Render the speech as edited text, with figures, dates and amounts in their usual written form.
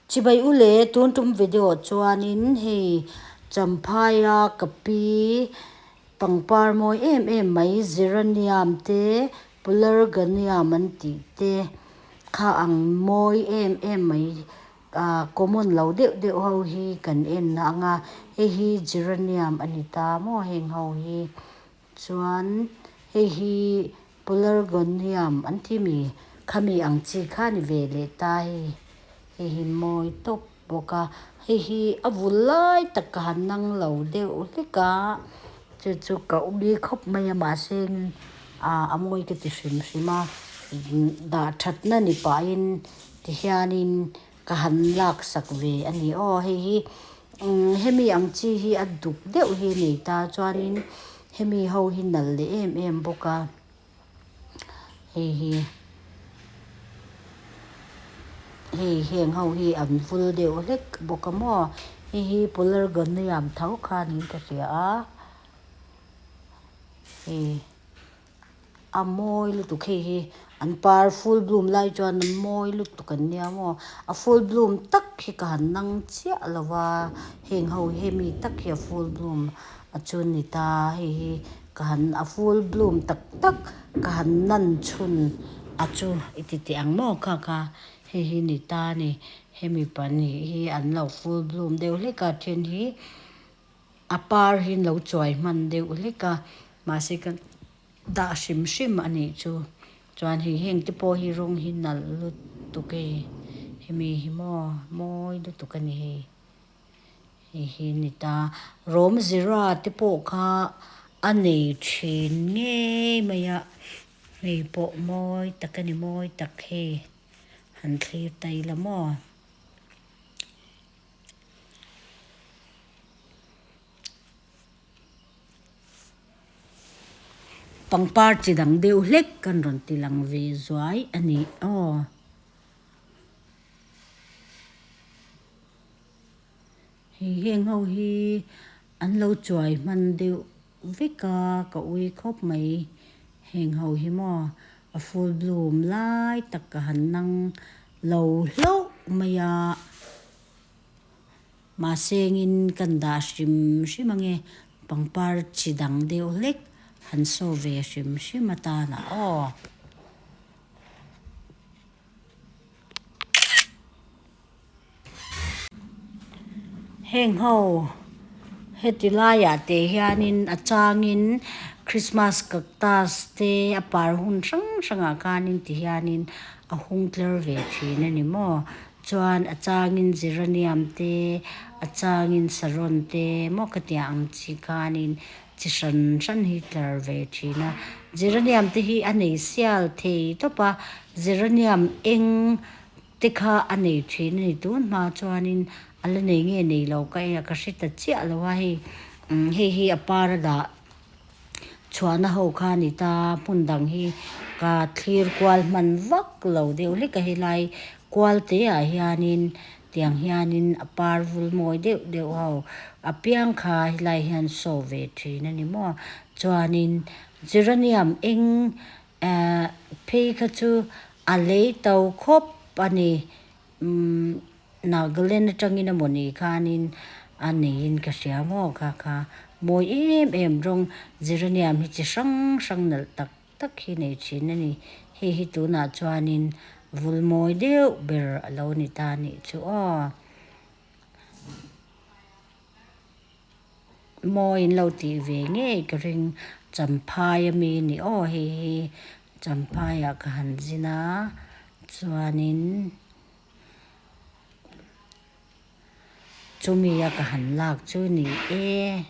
Chibai u le, tun tum video chuanin hei Champhaia ka pi pangpar mawi em em mai Geranium te Pelargonium an tih te kha ang mawi em em mai ah common lo deuh deuh ho hi kan en ang a, hei hi Geranium a ni ta maw heng ho hi chuan hei hi Pelargonium an ti mi khami ang chi kha a ni ve leh ta hei hei hi mawi tawp bawk a hei hi a vul lai tak ka han nang lo deuh hlek a chu chu ka ui khawp mai a mahse ah a mawi ka ti hrim hrim a dah that na ni pahin tihianin ka han lak sak ve a ni aw hei hi umm hemi ang chi hi a duk deuh hi a nei ta chuanin hemi ho hi nalh leh em em bawk a hei hi hei heng ho hi an vul deuh hlek bawk a maw hei hi pelargonium tho kha niin ka hria a hei. A mawi lutuk hei hi an par full bloom lai chuan a mawi lutuk an nia maw a full bloom tak hi ka han nang chiah lo va heng ho hemi tak hi a full bloom a chu ni ta hei hi ka han a full bloom tak tak ka han nan chhun a chu i ti teh ang maw kha kha hei hi ni ta a ni hemi pahnih hi an lo full bloom deuh hlek a then hi. A par hi lo chuai hman deuh hlek a, mahse ka dah hrim hrim a nih chu. Chuan hei heng te pawh hi rawng hi nalh lutuk hei, hemi hi maw mawi lutuk a ni hei, hei hi a ni ta. Rawm zira te pawh kha a nei thin ngei mai a, hei pawh mawi tak a ni mawi tak hei, han thlir ta ila maw. Pangpar chi dang deuh hlek kan rawn ti lang ve zuai a ni aw. Hei heng ho hi an lo chuai hman deuh vek a ka ui khawp mai heng ho hi maw a full bloom lai tak ka han nang lo hlauh mai a. Mahsengin kan dah hrim hrim ange, pangpar chi dang deuh hlek han saw ve hrim hrim atana aw. Heng ho heti laiah te hianin a changin Christmas cactus te a par hun hrang hrangah khanin ti hianin a hung tler ve thin a ni maw. Chuan a changin geranium te, a changin saron te maw ka tia ang chi khanin chi hran hran hi tlar ve thin a. Geranium te hi a nei sial thei tawp a, geranium eng te kha a nei thin a ni. Tun hma chuanin a la nei nge nei lo ka en a, ka hre ta chiah lo a hei hei hi a par a dah. Chhuahna ho kha a ni ta, hmun dang hi ka thlir kual hman vak lo deuh hlek a helai kual te ah hianin tiang hianin a par vul mawi deuh deuh ho a piang kha helai hian show ve thin a ni maw chuanin geranium eng eh phei kha chu a lei to khawp a ni umm. Nagaland atangin a mawni khanin a neiin ka hria maw kha kha mawi em em rawng geranium hi chi hrang hrang nalh tak tak hi nei thin a ni hei hi tunah chuanin vul mawi deuh ber a lo ni ta nih chu aw. Mawi in lo tih ve ngei ka ring Champhai ami a ni aw hei hi Champhai ah ka han zin a chuanin. Chumi a ka han lak chu ni e.